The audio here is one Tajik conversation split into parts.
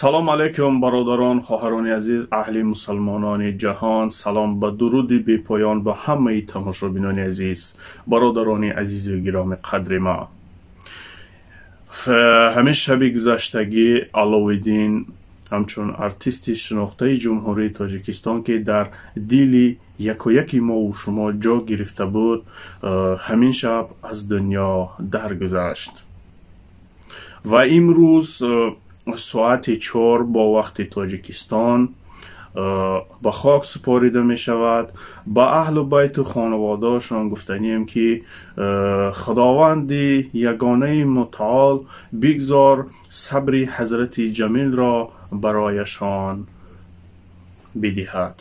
Салом алейкум, бародарон, хоҳарони азиз, аҳли мусалмонони ҷаҳон. Салом ба дуруди бепоён ба ҳамаи тамошобинони азиз, бародарони азизу гироми қадри ма. Ҳамин шаби гузаштагӣ Аловиддин ҳамчун артисти шинохтаи Ҷумҳурии Тоҷикистон, ки дар дили якояки мову шумо ҷо гирифта буд, ҳамин шаб аз дунё даргузашт. Ва имрӯз соати 4 бо вақти Тоҷикистон ба хок супорида мешавад. Ба аҳлу байту хонаводаашон гуфтанием, ки Худованди ягонаи мутаол бигзор сабри ҳазрати Ҷамилро барояшон бидиҳад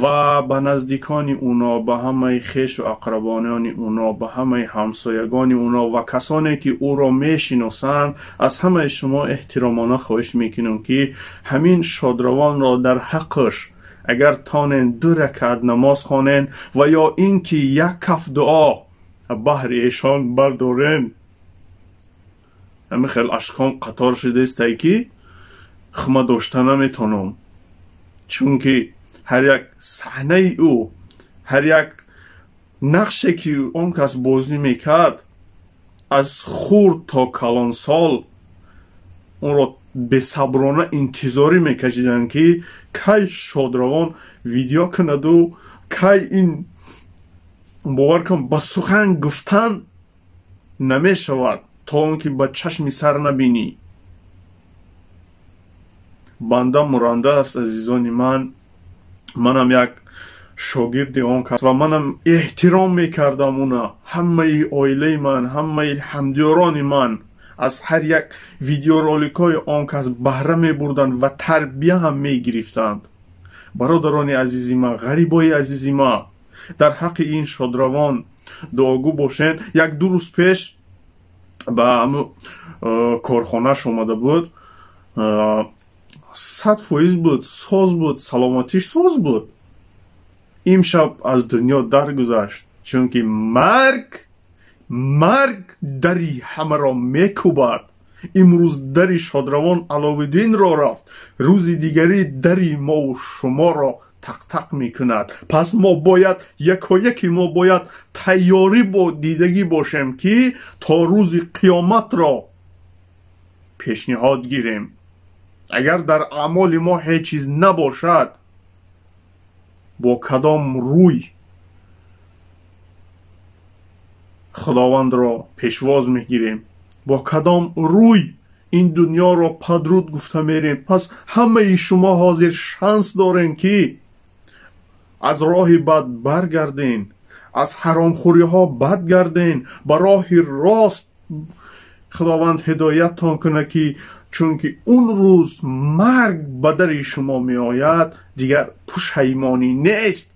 ва ба наздикони уно, ба ҳамаи хешу ақрабонони уно, ба ҳамаи ҳамсоягони уно ва касоне ки ӯро мешиносанд, аз ҳамаи шумо эҳтиромона хоҳиш мекунем, ки ҳамин шодравонро дар ҳаққаш агар тонен 2 ракат намоз хонен ва ё ин ки як каф дуо баҳри эшон бардорен. Ҳамин хел ашком қатор шудаистай, ки хума дошта наметонам, чунки ҳар як саҳнаи ӯ, ҳар як нақше ки он кас бозӣ мекард, аз хурд то калонсол онро бесаброна интизорӣ мекашиданд, ки кай шодравон видео кунаду кай ин, бовар кун, ба сухан гуфтан намешавад, то он ки ба чашми сар набинӣ. Банда муранда аст, азизони ман. Манам як шогирди он кас ва манам эҳтиром мекардам уна. Ҳамаи оилаи ман, ҳамаи ҳамдиёрони ман аз ҳар як видеороликҳои он кас баҳра мебурданд ва тарбия ҳам мегирифтанд. Бародарони азизи ман, ғарибои азизи ман, дар ҳаққи ин шодравон дуогӯ бошен. 1-2 рӯз пеш ба корхонааш омада буд, 100% буд, соз буд, саломатиш соз буд. Имшаб аз дунё даргузашт, чунки марг дари ҳамаро мекӯбад. Имрӯз дари шодравон Аловиддинро рафт, рӯзи дигарӣ дари мову шуморо тақтақ мекунад. Пас мо бояд, якояки мо бояд тайёрӣ бо дидагӣ бошем, ки то рӯзи қиёматро пешниҳод гирем. Агар дар аъмоли мо ҳеҷ чиз набошад, бо кадом рӯй Худовандро пешвоз мегирем? Бо кадом рӯй ин дунёро падруд гуфта мерем? Пас ҳамаи шумо ҳозир шанс дорем, ки аз роҳи бад баргарден, аз ҳаромхӯриҳо бад гарден, ба роҳи рост Худованд ҳидояттон кунад, ки чунки он рӯз марг ба дари шумо меояд, дигар пушаймонӣ нест.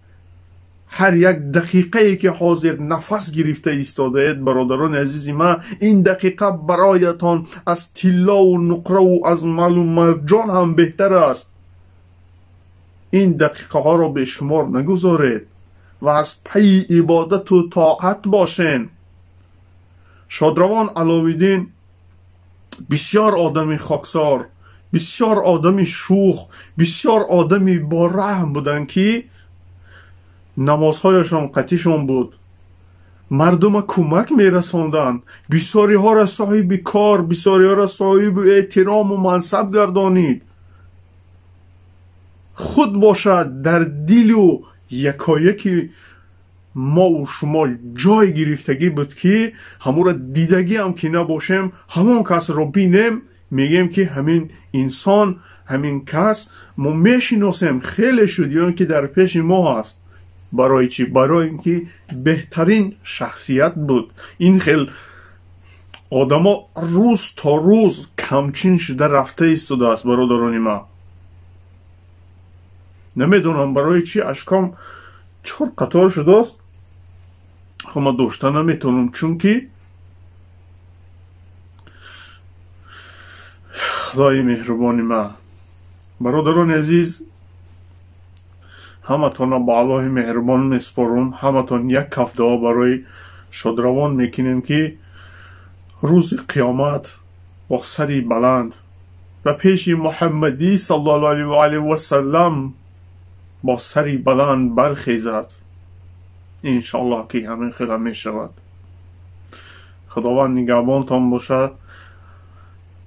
Ҳар як дақиқае ки ҳозир нафас гирифта истодаед, бародарони азизи ман, ин дақиқа бароятон аз тиллову нуқраву аз малу марҷон ҳам беҳтар аст. Ин дақиқаҳоро бешумор нагузоред ва аз пайи ибодату тоат бошен. Шодравон Аловиддин бисёр одами хоксор, бисёр одами шӯх, бисёр одами бораҳм буданд, ки намозҳояшон қатишон буд, мардума кӯмак мерасонданд, бисёриҳоро соҳиби кор, бисёриҳоро соҳиби эҳтирому мансаб гардонид. Худ бошад дар дилу якояки мову шумо ҷой гирифтагӣ буд, ки ҳамонро дидагиам ки набошем, ҳамон касро бинем, мегӯем, ки ҳамин инсон, ҳамин кас мо мешиносем, хеле шуд ё ин ки дар пеши мо ҳаст. Барои чӣ? Барои ин ки беҳтарин шахсият буд. Ин хел одамо рӯз то рӯз камчин шуда рафта истодааст, бародарони ман. Намедонам барои чӣ ашком 4 қатор шудааст, хума дошта наметавонам, чунки Худои меҳрубони ман. Бародарони азиз, ҳаматонро ба Аллоҳи меҳрубон месупорум. Ҳаматон як каф дуо барои шодравон мекунем, ки рӯзи қиёмат бо сари баланд ва пеши Муҳаммадӣ саллаллоҳу алайҳи васаллам бо сари баланд бархезад. Иншоаллоҳ ки ҳамин хела мешавад. Худованд нигаҳбонтон бошад.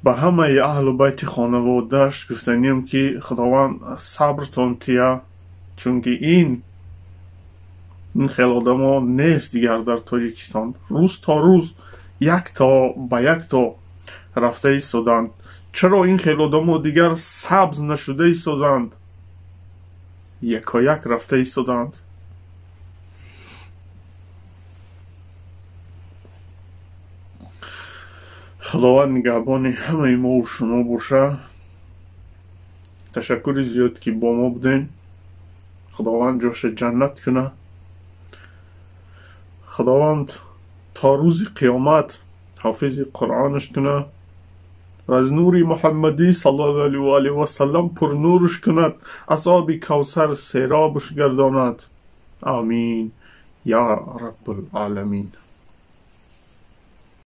Ба ҳамаи аҳлу байти хонаводааш гуфтаниям, ки Худованд сабртон тия, чунки ин хел одамо нест дигар дар Тоҷикистон. Рӯз то рӯз як то ба як то рафта истоданд. Чаро ин хел одамо дигар сабз нашуда истоданд? Якояк рафта истоданд. Худованд нигаҳбони ҳамаи мову шумо боша. Ташаккури зиёд, ки бо мо будем. Худованд ҷоша ҷаннат куна. Худованд то рӯзи қиёмат ҳофизи Қуръонаш куна ва аз нури Муҳаммадӣ саллаллоҳу алайҳи васаллам пурнурш кунад, аз оби Кавсар серобш гардонад. Амин я Раббулъоламин.